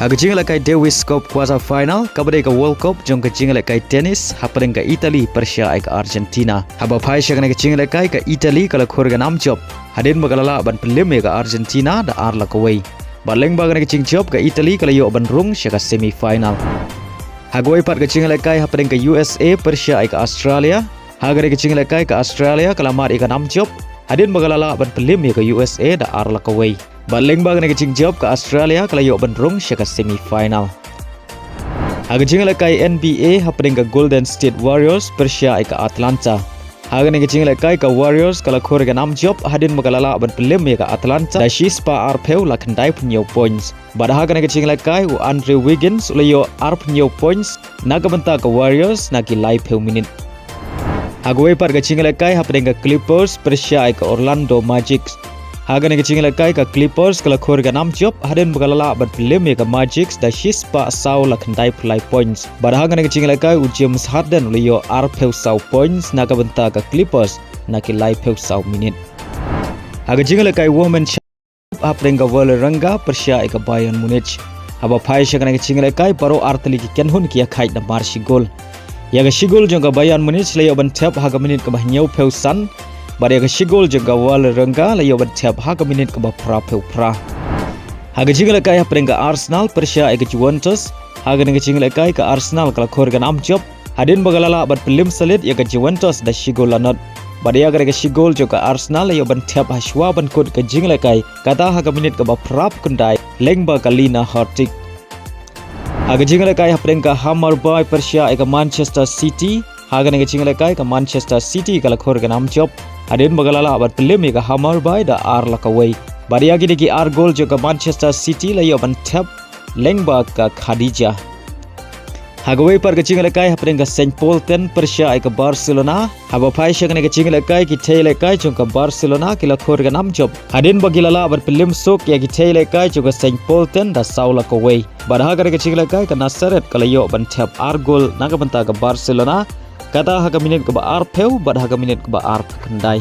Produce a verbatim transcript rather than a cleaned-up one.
Ha ka jingïalehkai Davis Cup quarter final, kaba dei ka World Cup jong ka jingïalehkai tennis, hapdeng ka Italy pyrshah ïa ka Argentina. Haba phai sha kane ka jingïalehkai, ka Italy ka la khur ka nam jop, hadien ba ka la lah ban pynliem ïa ka Argentina da ar la kawei. Bad lyngba kane ka jingjop, ka Italy ka la ïoh ban rung sha ka semi final. Ha kawei pat ka jingïalehkai hapdeng ka U S A pyrshah ïa ka Australia. Ha kane ka jingïalehkai, ka Australia ka la mad ïa ka nam jop, hadien ba ka la lah ban pynliem ïa ka U S A da ar la kawei. Bad lyngba kane ka jingjop, ka Australia ka la ïoh ban rung sha ka semi final. Ha ka jingïalehkai N B A hapdeng ka Golden State Warriors pyrshah ïa ka Atlanta. Ha kane ka jingïalehkai, ka Warriors ka la khur ka nam jop, hadien ba ka la lah ban pynliem ïa ka Atlanta da shi spah arphew la khyndai phew hynñiew points. Bad ha kane ka jingïalehkai, u Andrew Wiggins u la ïoh arphew hynñiew points na ka bynta ka Warriors na ki laiphew minit. Ha kawei pat ka jingïalehkai hapdeng ka Clippers pyrshah ïa ka Orlando Magic. Ha kane ka jingïalehkai, ka Clippers ka la khur ka nam jop, hadien ba ka la lah ban pynliem ïa ka Magic da shi spah saw la khyndai phew lai points. Bad ha kane ka jingïalehkai, u James Harden u la ïoh arphew saw points na ka bynta ka Clippers na ki laiphew saw minit. Ha ka jingïalehkai Women hapdeng ka Vålerenga pyrshah ïa ka Bayern Munich. Haba phai sha kane ka jingïalehkai, baroh artylli ki kynhun ki ïakhaid namar shi gol. Ïa ka shi gol jong ka Bayern Munich la ïoh ban thep ha ka minit kaba hynñiewphew san, bad ïa ka shi gol jong ka Vålerenga la ïoh ban thep ha ka minit kaba phraphew phra. Ha ka jingïalehkai hapdeng ka Arsenal pyrshah ïa ka Juventus, ha kane ka jingïalehkai, ka Arsenal ka la khur ka nam jop, hadien ba ka la lah ban pynliem sha lade ïa ka Juventus da shi gol la nod. Bad ïa kane ka shi gol jong ka Arsenal la ïoh ban thep ha shuwa ban kut ka jingïalehkai, kata ha ka minit kaba phraphew khyndai, lyngba ka Lena Hurtig. Ha ka jingïalehkai hapdeng ka Hammarby pyrshah ïa ka Manchester City. Ha kane ka jingïalehkai, ka Manchester City ka la khur ka nam jop, hadien ba ka la lah ban pynliem ïa ka Hammarby da ar la kawei. Bad ïa kine ki ar gol jong ka Manchester City la ïoh ban thep lyngba ka Khadija. Ha kawei pat ka jingïalehkai hapdeng ka Saint Pölten pyrshah ïa ka Barcelona. Haba phai sha kane ka jingïalehkai, ki thei ïalehkai jong ka Barcelona ki la khur ka nam jop, hadien ba ki la lah ban pynliem suk ïa ki thei ïalehkai jong ka Saint Pölten da saw la kawei. Bad ha kane ka jingïalehkai, ka Nassareddine ka la ïoh ban thep ar gol na ka bynta ka Barcelona, kata ha ka minit kaba arphew bad ha ka minit kaba arphew khyndai.